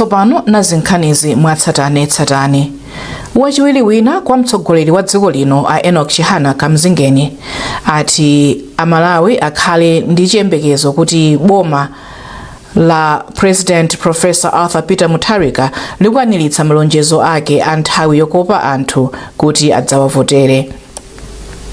Tsopano nazi nkhanizi mwatsatanetsatane. Wachiwiri wina kwa mtsogoleri wa dziko lino a Enoch Chihana Kamzingeni ati Amalawi akhale ndi chiyembekezo kuti boma la President Professor Arthur Peter Mutharika likwaniritsa malonjezo ake a nthawi yokopa anthu kuti adzawavotere.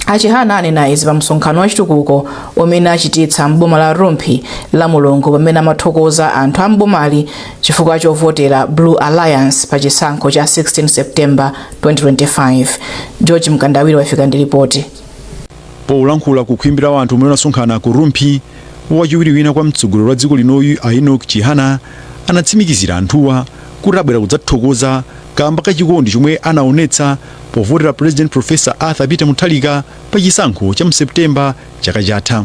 Achihana anena izi pa msonkhano wa chitukuko umene achititsa m'boma la Rumphi la Mulungu, pamene amathokoza anthu a m'bomali chifukwa chovotera Blue Alliance pa chisankho cha 16 September 2025. George Mkandawiri wafika ndi ripoti. Polankhula kukhimbira anthu omwe anasonkhana ku Rumphi, wachiwiri wina kwa mtsogoleri wa dziko linoyu a Enoch Chihana anatsimikizira anthuwa kuti abwera kudzathokoza kamba kachikondi chomwe anaonetsa povotera President Professor Arthur Peter Mutharika pa chisankho cha mSeptemba chaka chatha.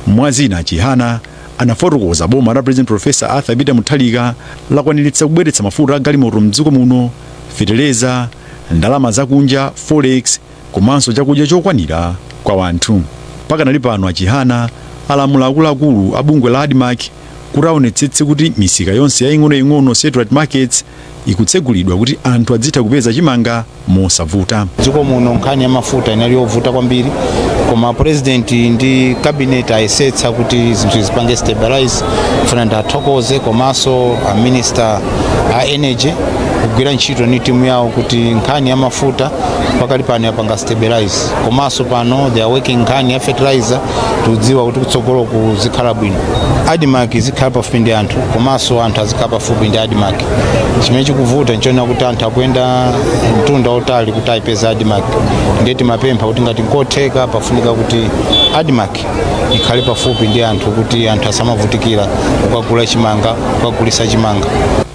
Mwazina, Chihana anafotokoza boma la President Professor Arthur Peter Mutharika lakwaniritsa kubweretsa mafuta a galimoto mdziko muno, feteleza, ndalama zakunja, forex, komanso chakudya chokwanira kwa wanthu. Pakanali pano, Achihana alamula akuluakulu a bungwe la ADMARC kuti aonetsetse kuti misika yonse yaing'onoing'ono, satellite markets, ikutsegulidwa kuti anthu adzitha kupeza chimanga mosavuta. Dziko muno nkhani ya mafuta inali yovuta kwambiri, koma President ndi cabinet ayesetsa kuti zinthu zipange stabilize. Funa ndathokoze komanso a Minister a Energy kugwira ntchito ni timu yawo kuti nkhani ya mafuta pakali pano yapanga stabilize. Komanso pano they are working nkhani ya fertilizer. Tikudziwa kuti kutsogoloku zikhala bwino. ADMARC zikhala pafupi ndi anthu, komanso anthu azikhala pafupi ndi ADMARC. Chimene chikuvuta nchona kuti anthu akuyenda mtunda utali kuti ayipeze ADMARC. Ndiye timapempha kuti ngati nkotheka, pafunika kuti ADMARC ikhale pafupi ndi anthu kuti anthu asamavutikira kukagula chimanga, kukagulisa chimanga.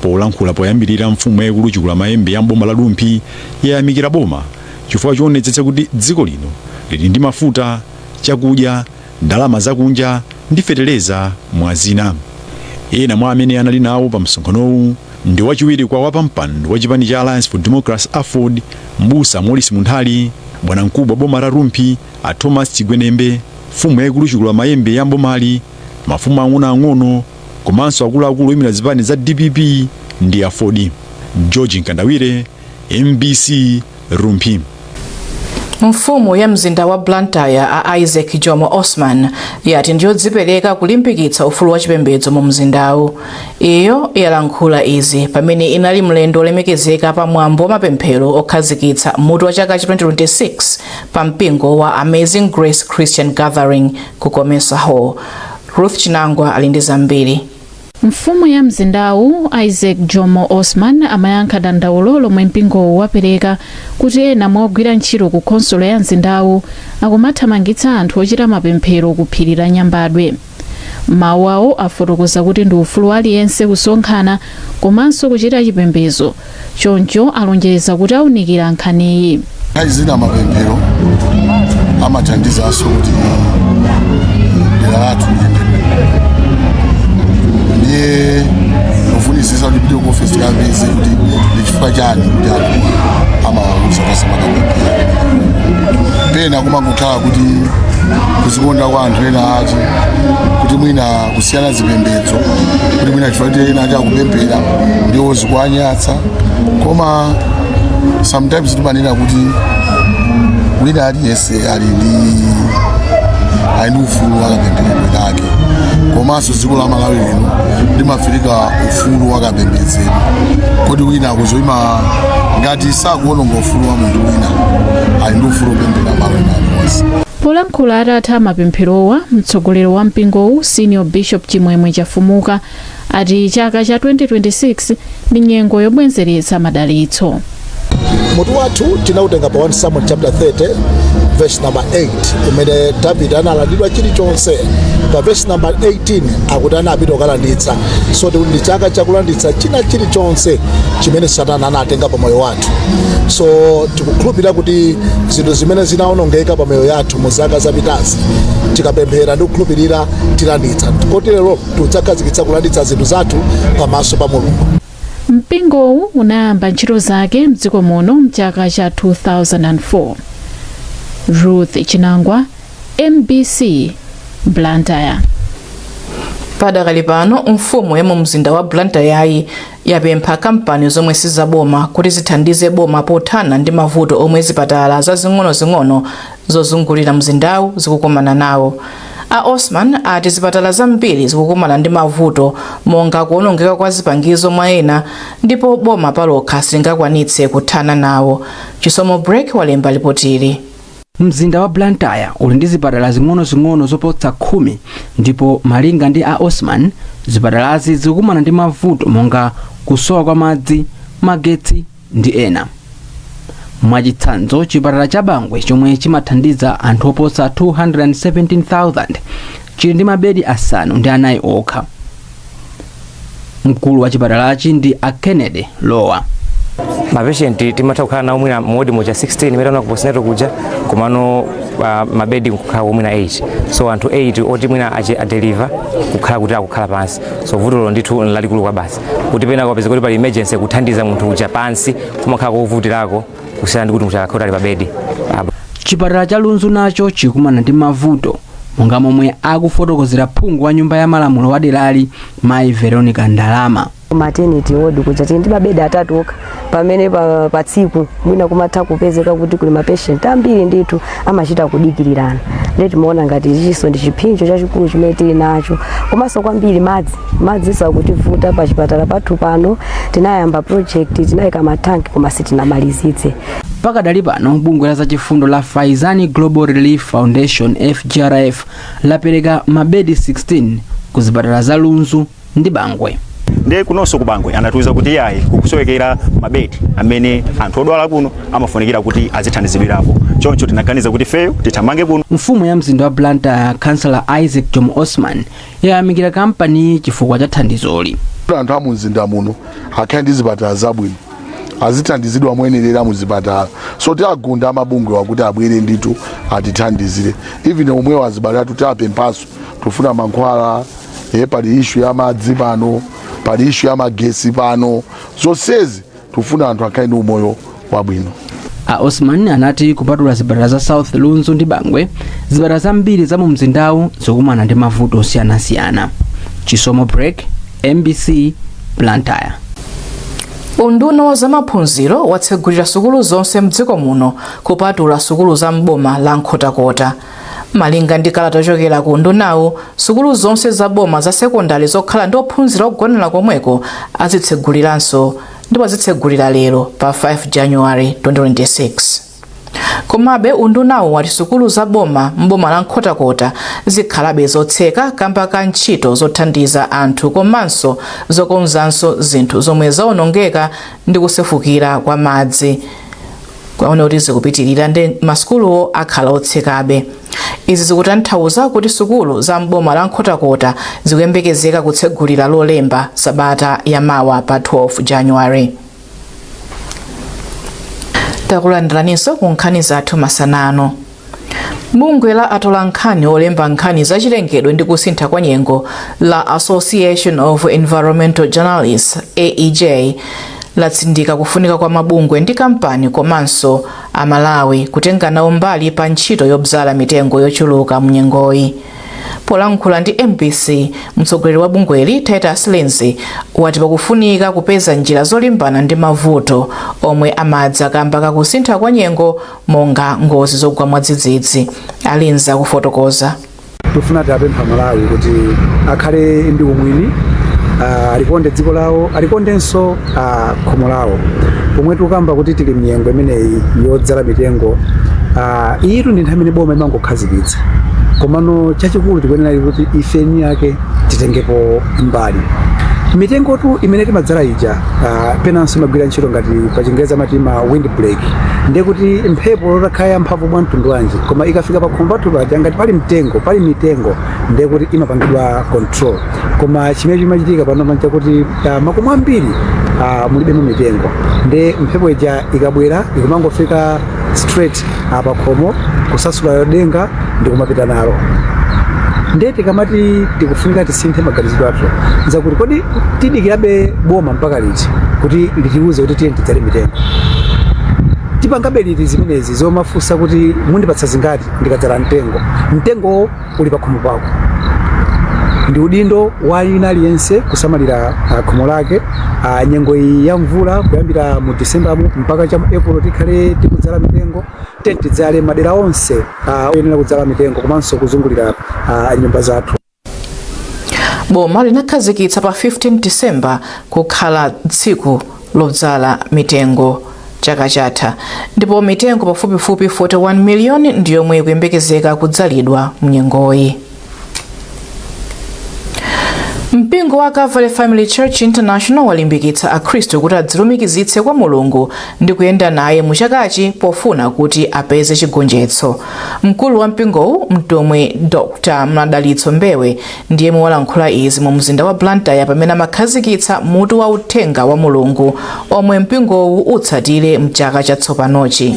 Polankhula poyambirira, mfumu yayikulu Chikulamayembe ya mboma la Rumphi yayamikira boma chifukwa choonetsetsa kuti dziko lino lili ndi mafuta, chakudya, ndalama zakunja ndi feteleza, mwazina. Ena mwa amene anali nawo pa msonkhanowu ndi wachiwiri kwa wapampando wa chipani cha Alliance for Democracy, AFORD, Mbusa Morris Munthali, bwanamkubwa boma la Rumphi a Thomas Chigwenembe, mfumu yayikulu Chikulamayembe ya mbomali, mafumu ang'onoang'ono, komanso akuluakulu oyimira zipani za DPP ndi AFORD. George Mkandawire, MBC, Rumphi. Mfumu ya mzinda wa Blantyre a Isaac Jomo Osman yati ndiyodzipereka kulimbikitsa ufulu wa chipembedzo mu mzindawu. Iyo yalankhula izi pamene inali mlendo olemekezeka pa mwambo wa mapemphero okhazikitsa mutu wa chaka cha 2026 pa mpingo wa Amazing Grace Christian Gathering ku Comesa Hall. Ruth Chinangwa ali ndi zambiri. Mfumu ya mzindawu Isaac Jomo Osman amayankha dandaulo lomwe mpingowu wapereka kuti ena mwa ogwira ntchito ku khonsolo ya mzindawu akumathamangitsa anthu ochita mapemphero ku phiri la Nyambadwe. Mawu awo afotokoza kuti ndi ufulu aliyense kusonkhana komanso kuchita chipembedzo, choncho alonjeza kuti awunikira nkhaniyi. Nthawi zina mapemphero amathandizanso kuti dera lathu liyende bwino. Ndiye kufunisisa kuti pite ku office tikapeze kuti ndi chifukwa chani kuti anthu amawauza kuti asamakapemphera. Pena kumangokhala kuti kuzikonda kwa anthu ena ati kuti mwina kusiyana zipembedzo, kuti mwina chifukwa kuti ena ati akupemphera ndiwo zikuwanyatsa. Koma sometimes timanena kuti wina aliyense ali ndi ufulu wakapempheredwe kake, komanso dziko la Malawi lino limafirika ufulu wakapembedzedwe, kodi wina akuzoyima ngati sakuononga ufulu wa munthu wina, ali ndi ufulu wopemphera malo ena aliwonse. Polankhula atatha mapempherowa, mtsogoleri wa mpingowu Senior Bishop Chimwemwe Chafumuka ati chaka cha 2026 ndi nyengo yobwezeretsa madalitso. Mutu wathu tinautenga pa 1 Samuel chapter 30 verse number 8, umene David analandidwa chilichonse. Pa verse number 18 akuti anapita kukalanditsa. So tikuti ndi chaka chakulanditsa china chilichonse chimene Satana anatenga pa moyo wathu. So tikukhulupirira kuti zinthu zimene zinawonongeka pa moyo yathu mu zaka zapitazi, tikapemphera ndi kukhulupirira, tilanditsa. Kotero tidzakhazikitsa kulanditsa zinthu zathu pamaso pa Mulungu. Mpingowu unayamba ntchito zake mdziko muno mchaka cha 2004. Ruth Chinangwa, MBC, Blantyre. Padakali pano, mfumu ya mu mzinda wa Blantyre. Yapempha kampani zomwe sizaboma kuti zithandize boma pothana ndi mavuto omwe zipatala zazing'onozing'ono zozungulira mzindawu zikukumana nawo. A Osman ati zipatala zambiri zikukumana ndi mavuto monga kuwonongeka kwa zipangizo mwa ena, ndipo boma palokha silingakwanitse kuthana nawo. Chisomo Break walemba lipotili. Mzinda wa Blantyre uli ndi zipatala zing'onozing'ono zoposa 10, ndipo malinga ndi a Osman, zipatalazi zikukumana ndi mavuto monga kusowa kwa madzi, magetsi ndi ena. Mwachitsanzo, chipatala cha Bangwe, chomwe chimathandiza anthu oposa 217,000, chili ndi mabedi 9 okha. Mkulu wa chipatalachi ndi a Kennedy Lowa. Ma patient timatha kukhala nawo mwina mu ward muja 16 imene ku postnatal kuja, komano mabedi nkukhala mwina 8, so anthu 8 oti mwina ache adeliver kukhala kuti akukhala pansi. So vutolo ndithu lalikulu kwa basi, kuti pena kapeza kuti pali emergency, kuthandiza munthu uja pansi kumakhala kovutirako kusiyana ndi kuti munthu akakhala ali pa bedi. Chipatala cha Lunzu nacho chikumana ndi mavuto, monga momwe akufotokozera phungu wa nyumba ya malamulo wa derali, Mayi Veronica Ndalama. Maternity ward kuja tili ndi mabedi atatu okha, pamene pa tsiku mwina kumatha kupezeka kuti kuli ma patient ambiri ndithu, amachita kudikirirana. Ndiye timaona ngati ichinso ndi chipsinjo chachikulu chimene tili nacho. Komanso kwambiri madzi, madzi sakutivuta pa chipatala pathu pano. Tinayamba project, tinayika matanki, koma sitinamalizitse. Pakadali pano, bungwe la zachifundo la Faizani Global Relief Foundation, FGRF, lapereka mabedi 16 ku zipatala za Lunzu ndi Bangwe. Ndiye kunonso ku Bangwe anatiuza kuti yayi, kukusowekera mabedi amene anthu odwala kuno amafunikira kuti azithandizidwirapo. Choncho tinaganiza kuti feyo tithamange kuno. Mfumu ya mzinda wa Blantyre, Kansala Isaac Jomo Osman, yayamikira kampani chifukwa cha thandizoli. Anthu a mumzinda muno akhale ndi zipatala zabwino, azithandizidwa moyenerera muzipatala. So tiagunda amabungwe wakuti abwere ndithu atithandizire. Even omwewo azibale athu tiapemphaso, tufuna mankhwala, pali issue ya madzi pano, pali issue ya magesi pano. Zonsezi tufuna anthu akhale ndi umoyo wabwino. A Osman anati kupatula zipatala za South, Lunzu ndi Bangwe, zipatala zambiri za mu mzindawu zikukumana ndi mavuto osiyanasiyana. Chisomo Break, MBC, Blantyre. Unduna wa zamaphunziro watsegulira sukulu zonse mdziko muno kupatula sukulu za mboma la Nkhotakota. Malinga ndi kalata yochokera ku undunawu, sukulu zonse za boma za sekondari zokhala ndi ophunzira ogonera komweko azitseguliranso, ndipo azitsegulira lero pa 5 January 2026. Komabe undunawu wati sukulu za boma mboma la Nkhotakota zikhalabe zotseka kamba ka ntchito zothandiza anthu komanso zokonzanso zinthu zomwe zawonongeka ndi kusefukira kwa madzi kwaone kuti zikupitirira, ndi masukuluwo akhala otsekabe. Izi zikutanthauza kuti sukulu za mboma la Nkhotakota zikuyembekezeka kutsegulira Lolemba sabata yamawa pa 12 January. Takulandiraninso ku nkhani zathu masanano. Bungwe la atolankhani olemba nkhani zachilengedwe ndi kusintha kwa nyengo la Association of Environmental Journalists, AEJ, latsindika kufunika kwa mabungwe ndi kampani komanso Amalawi kutenga nawo mbali pa ntchito yobzala mitengo yochuluka mnyengoyi. Polankhula ndi MBC, mtsogoleri wa bungweli, Titus Lindsay, wati pakufunika kupeza njira zolimbana ndi mavuto omwe amadza kamba kakusintha kwa nyengo, monga ngozi zogwa mwadzidzidzi. A Lindsay akufotokoza. Tifuna tiapempha Malawi kuti akhale ndi umwini, alikonde dziko lawo, alikondenso khomo lawo. Pomwe tikukamba kuti tili mnyengo imeneyi yodzala mitengo, iyitu ndi nthawi imene boma imangokhazikitsa, komano chachikulu tikuyenera kuti ifeni yake titengepo mbali. Mitengotu imene timadzala ija penanso imagwira ntchito ngati pa Chingereza amati ma wind break. Ndiye kuti mphepo yotakhala yamphamvu mwa mtundu wanji, koma ikafika pa khomo pathu paja, ngati pali mtengo, pali mitengo, ndiye kuti imapangidwa control. Koma chimene chimachitika pano chakuti makomo ambiri mulibemo mitengo, ndiye mphepo ija ikabwera ikumangofika straight pa khomo, kusasula denga ndi kumapita nalo. Ndiye tikamati tikufunika tisinthe maganizidwe athu, nzakuti kodi tidikirabe boma mpaka liti kuti litiuze kuti tiye tidzale mitengo? Tipangabe liti zimenezi zomafunsa kuti mundipatsa zingati ndikadzala mtengo? Mtengo uli pakhomo pako. Ndi udindo wa wina aliyense kusamalira khomo lake. Nyengo iyi ya mvula, kuyambira mu December mpaka cha mu April, tikhale tikudzala mitengo. Tidzale madera onse oyenera kudzala mitengo komanso kuzungulira nyumba zathu. Boma linakhazikitsa pa 15 December kukhala tsiku lodzala mitengo chaka chatha, ndipo mitengo pafupifupi 41 miliyoni ndiyomwe ikuyembekezeka kudzalidwa mnyengoyi. Mpingo wa Calvary Family Church International walimbikitsa Akhristu kuti adzilumikizitse kwa Mulungu ndi kuyenda naye mu chakachi pofuna kuti apeze chigonjetso. Mkulu wa mpingowu, Mtumwi Dr Madalitso Mbewe, ndiye walankhula izi mu mzinda wa Blantyre pamene amakhazikitsa mutu wa uthenga wa Mulungu omwe mpingowu utsatire mchaka chatsopanochi.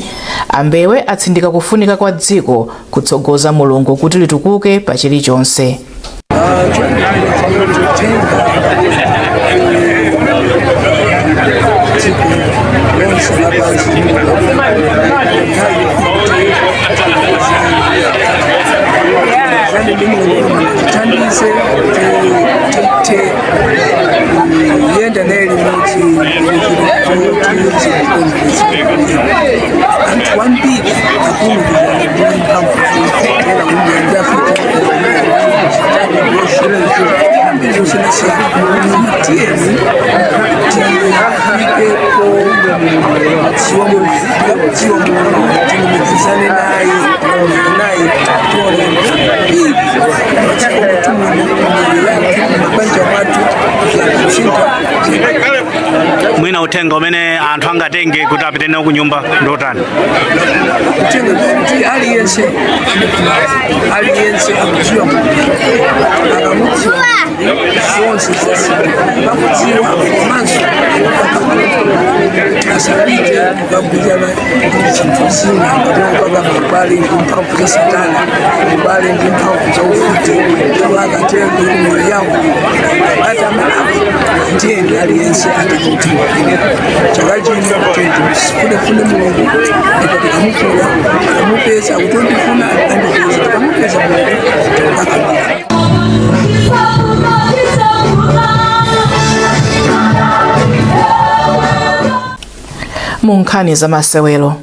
Ambewe atsindika kufunika kwa dziko kutsogoza Mulungu kuti litukuke pa chilichonse. Thandize tithe kuyenda naye limodzi. Anthu ambiri akulumikizana ndi mphamvu era kunyanjafuti zosiyanasiyana. Tiyeni tifikepo kudziwa Mulungu, tilumikizane naye, tione mbiri madziko mwathu muno, miyoyo yathu, mabanja mwathu zyakusintha. Mwina uthenga umene anthu angatenge kuti apite nawo ku nyumba ndotani? Uthenga kuti aliyense akudziwa Mulungu, akamudziwa zonse zasintha. Akamudziwa komanso asapite kukagwirizana zinthu zina, kapena kupanga maubale ndi mphamvu za Satana, ubale ndi mphamvu za ufiti. Akatero miyoyo yawo ati Amalawi, tiyeni aliyense atenge chaka chino, tifunefune Mulungu, ndipo tikamufuna tikamupeza. Kuti ndifuna andipeza, tikamupeza Mulungu tikakamira. Mu nkhani za masewero,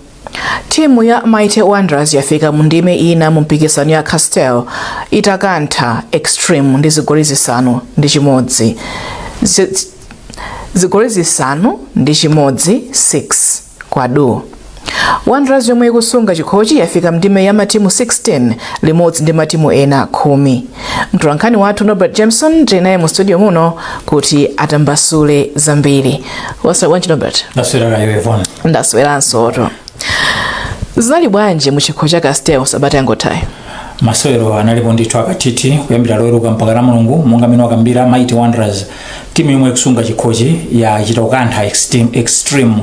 timu ya Mighty Wanderers yafika mu ndime ina mu mpikisano ya Castel itakantha Extreme ndi zigoli 5-1, zigoli 5-1, 6 kwa du. Wanderers yomwe ikusunga chikhochi yafika mndime ya matimu 16 limodzi ndi matimu ena 10. Mtolankhani wathu Norbert Jameson tili naye mu studio muno kuti atambasule zambiri. Waswera bwanji, Norbert? Ndaswera, iwe Yvonne? Ndasweransoto. Zinali bwanji mu chikho cha Castel sabata yangothayi? Masewero analipo ndithu akathithi kuyambira Loweruka mpaka la Mulungu. Monga mmene wakambira, Mighty Wanderers, timu yomwe ikusunga chikhochi, yachita kukantha Extreme. Extreme,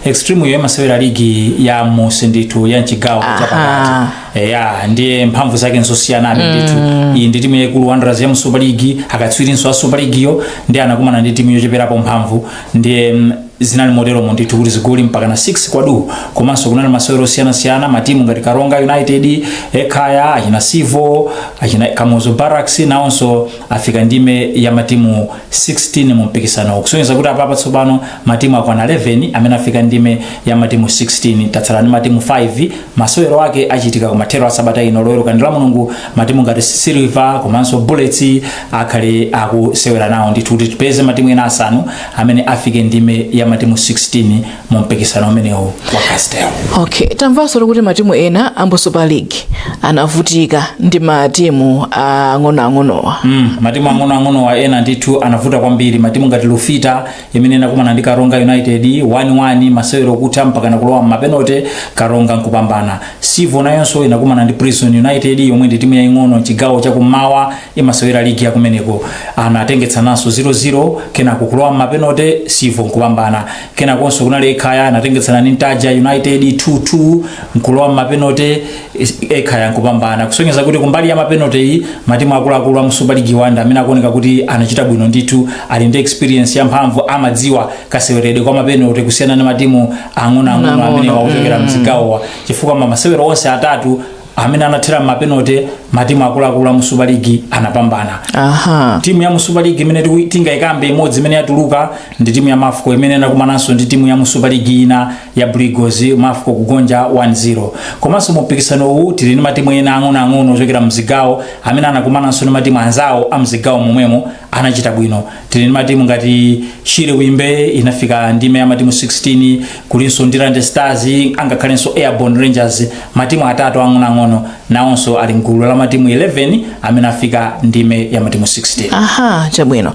Extreme yo imasewera ligi ya musi ndithu, ya mchigawo chapakati ya, ndiye mphamvu zake nzosiyanabe ndithu. Iyi ndi timu yaikulu, Wanderers, ya mu Super League, akatswirinso a Super League yo, ndi anakumana ndi timu yocheperapo mphamvu. Ndiye zinali moteromo ndithu kuti zigoli mpaka na 6 kwa du. Komanso kunali masewero osiyanasiyana, matimu ngati Karonga United, Ekhaya, achina Civo, achina Kamuzu Barracks nawonso afika ndime ya matimu 16 mu mpikisano, kusonyeza kuti apapa tsopano matimu akwana 11 amene afika ndime ya matimu 16. Tatsala ndi matimu 5. Masewero ake achitika kumathero a sabata ino, Loweruka ndi la Mulungu. Matimu ngati Silver komanso Bullets akhale akusewera nawo ndithu kuti tipeze matimu ena asanu amene afike ndime ya matimu 16 mu mpikisano umenewu wa Castel. Okay, tamvanso kuti matimu ena a mu Super League anavutika ndi matimu ang'onoang'onowa. Matimu ang'onoang'onowa ena ndithu anavuta kwambiri. Matimu ngati Lufita imene inakumana ndi Karonga United, 1-1 masewero kutha mpaka nakulowa mmapenote, Karonga nkupambana. Civo nayonso inakumana ndi Prison United yomwe ndi timu yaying'ono chigawo chakummawa, imasewera ligi yakumeneko, anatengetsananso 0-0, kenako kulowa mmapenote, Civo nkupambana. Kenakonso kunali Ekhaya, anatengetsana ndi Ntaja United 2-2, nkulowa mmapenote, Ekhaya nkupambana. Kusonyeza kuti kumbali ya mapenote iyi, matimu akuluakulu a mu Super League wanda amene akuoneka kuti anachita bwino ndithu, ali ndi experience yamphamvu, amadziwa kaseweredwe kwa mapenote kusiyana ndi matimu ang'onoang'ono amene akuchokera mzigawowa, chifukwa masewero onse atatu Amene anathera mapenalty, matimu akuluakulu a mu Super League anapambana. Timu ya mu Super League imene tingayikambe imodzi imene yatuluka ndi timu ya Mafco, imene inakumananso ndi timu ya mu Super League ina ya Blue Eagles, Mafco kugonja 1-0. Komanso mu mpikisano uwu tili ndi matimu ena ang'onoang'ono ochokera mzigawo amene anakumananso ndi matimu anzawo a mzigawo momwemo, anachita bwino. Tili ndi matimu ngati Shire Wimbe, inafika ndime ya matimu 16. Kulinso Ndirande Stars, angakhalenso Airborne Rangers. Matimu atatu ang'onoang'ono nawonso ali mgulu la matimu 11 amene afika ndime ya matimu 16. Aha, chabwino.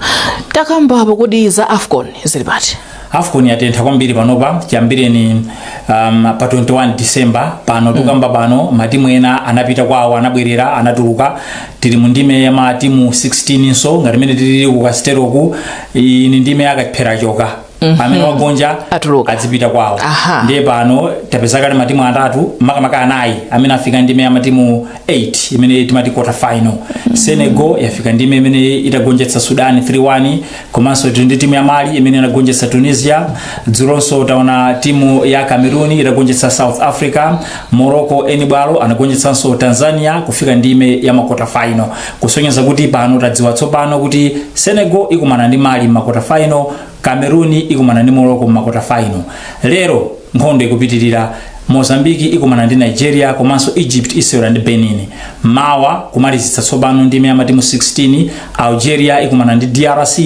Takambapo kuti za AFCON zili pati? AFCON yatentha kwambiri panopa chiyambireni pa 21 December. Pano tukamba pano matimu ena anapita kwawo, anabwerera, anatuluka. Tili mu ndime ya matimu 16 nso ngati mene tilili ku Castelku. Iyi ni ndime yakaphera choka, amene wagonja Atuluka. Adzipita kwawo. Ndiye pano tapeza kale matimu atatu, makamaka anayi, amene afika ndime ya matimu 8 imene timati quarter final. Senegal yafika ndime imene itagonjetsa Sudan 3-1. Komanso tili ndi timu ya Mali imene inagonjetsa Tunisia. Dzulonso taona timu ya Cameroon itagonjetsa South Africa. Morocco, eni bwalo, anagonjetsanso Tanzania kufika ndime ya ma quarter final, kusonyeza kuti pano tadziwa tsopano kuti Senegal ikumana ndi Mali ma quarter final, Cameroon ikumana ndi Morocco ma quarter final. Lero nkhondo ikupitirira. Mozambiki ikumana ndi Nigeria, komanso Egypt isewera ndi Benin. Mawa kumalizitsa tsopano ndime ya matimu 16, Algeria ikumana ndi DRC,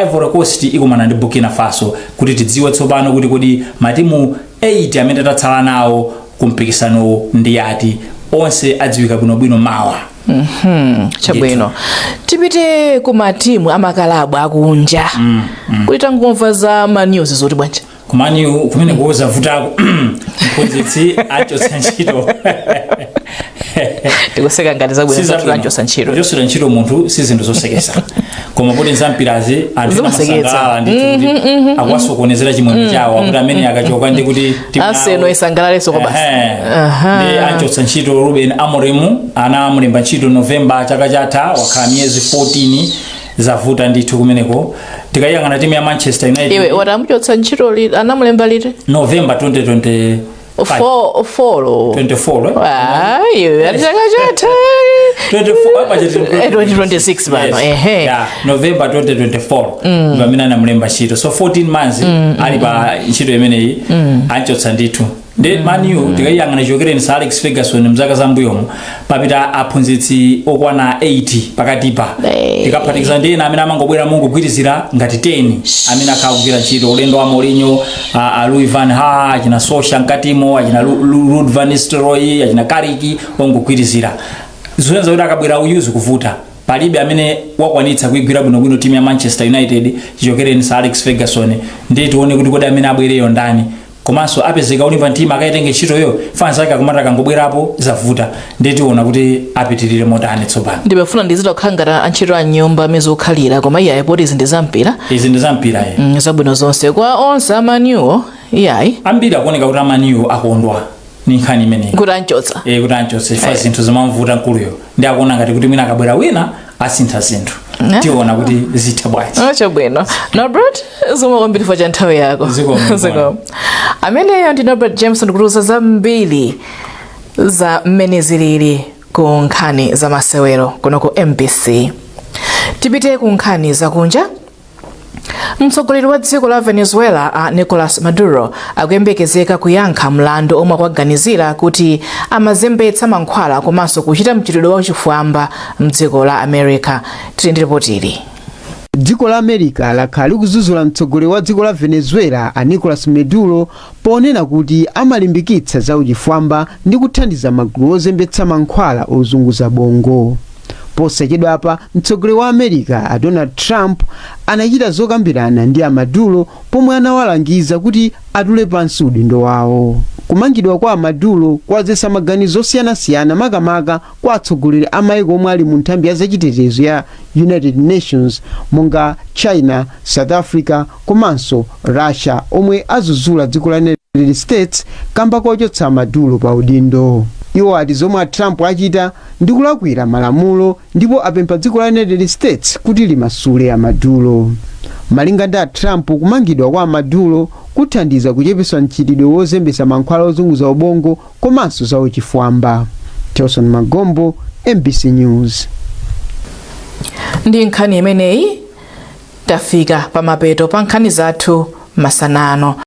Ivory Coast ikumana ndi Burkina Faso, kuti tidziwe tsopano kuti kodi matimu 8 amene tatsala nawo kumpikisano ndi ati. Onse adziwika bwinobwino mawa. Chabwino, tipite ku matimu amakalabu akunja kuti tangomva za ma news zoti bwanji? Ku Man U kumene kuwozavutako, mphunzitsi achotsa ntchito. Tikuseka ngati zabwino zathu, anchosa ntchito. Kuchosera ntchito munthu si zinthu zosekesa, koma kuti nzampirazi anthu Zimaseketsa. amasangalala ndithu kuti akuwasokonezera chimwemwe chawo, akuti amene akachoka ndi kuti timu yawo- Arsenal isangalalenso kwa basi. Ehe. Ndi anchotsa ntchito Ruben Amorim. Anamulemba ntchito November chaka chatha, wakhala miyezi 14. Zavuta ndithu kumeneko. Tikayang'ana timu ya Manchester United, Iwe, watamuchotsa ntchito liti? Anamulemba liti? November 2025. Four, four. 24, eh? Ah, iwe, ati chaka chatha. 24, apa chati 2026 pano. Yes. Ehe. Yeah, November 2024 pamene anamulemba ntchito, so 14 months ali pa ntchito imeneyi, anchotsa ndithu. Ndi Man U tikayiyang'ana chichokereni Sir Alex Ferguson mzaka zambuyomu, papita aphunzitsi okwana 8 pakatipa. Tikaphatikiza ndi ena amene amangobwera mongogwirizira, ngati 10 amene akhala kugwira ntchito, ulendo wa Mourinho, a Louis van Gaal, achina Solskjaer mkatimo, achina Ruud van Nistelrooy, achina Carrick, ongogwirizira. Zosonyeza kuti akabwera uyu zikuvuta. Palibe amene wakwanitsa kuigwira bwinobwino timu ya Manchester United chichokereni Sir Alex Ferguson. Ndiye tione kuti kodi amene abwereyo ndani, komanso apezeka olimba mtima akaitenge ntchitoyo? Fans ake akumati akangobwerapo zavuta. Ndiye tiona kuti apitirire motani tsopano. Ndimafuna ndizita kukhala ngati antchito a nyumba amene zokhalira, koma iyayi, poti izi ndi zampira. Izi ndi zampira ye. Zabwino zonse kwa onse a Man Uwo, iyayi. Ambiri akuoneka kuti a Man U akondwa ni nkhani imeneyi. Kuti anchotsa. Eh, kuti anchotsa chifukwa zinthu zimamvuta mkuluyo, ndi akuona ngati kuti mwina akabwera wina asintha zinthu. Tiona kuti zitha bwanji. Oh, chabwino Norbert, zikomo kwambiri chifukwa cha nthawi yako. Zikomo. Zikomo. Ameneyo ndi Norbert Jameson kutiuza zambiri za mmene zilili ku nkhani za masewero kuno ku MBC. Tipite ku nkhani zakunja. Mtsogoleri wa dziko la Venezuela a Nicolas Maduro akuyembekezeka kuyankha mlandu omwe akuganizira kuti amazembetsa mankhwala komanso kuchita mchitidwe wachifwamba mdziko la America. Tili ndi ripoti. Dziko la America lakhala likudzudzula mtsogoleri wa dziko la Venezuela a Nicolas Maduro ponena kuti amalimbikitsa za uchifwamba ndi kuthandiza magulu ozembetsa mankhwala ozunguza bongo. Posachedwapa mtsogoleri wa America a Donald Trump anachita zokambirana ndi a Maduro pomwe anawalangiza kuti atule pansi udindo wawo. Kumangidwa kwa a Maduro kwadzetsa maganizo osiyanasiyana, makamaka kwa atsogoleri a maiko omwe ali mu nthambi ya zachitetezo ya United Nations monga China, South Africa komanso Russia, omwe adzudzula dziko la United States kamba kochotsa Maduro pa udindo. Iwo ati zomwe a Trump achita ndi kulakwira malamulo ndipo apempha dziko la United States kuti limasule a Maduro. Malinga ndi a Trump, kumangidwa kwa a Maduro kuthandiza kuchepetsa mchitidwe wozembetsa mankhwala ozunguza ubongo komanso za uchifwamba. Telson Magombo, MBC News. Ndi nkhani imeneyi tafika pamapeto pa nkhani zathu masanano.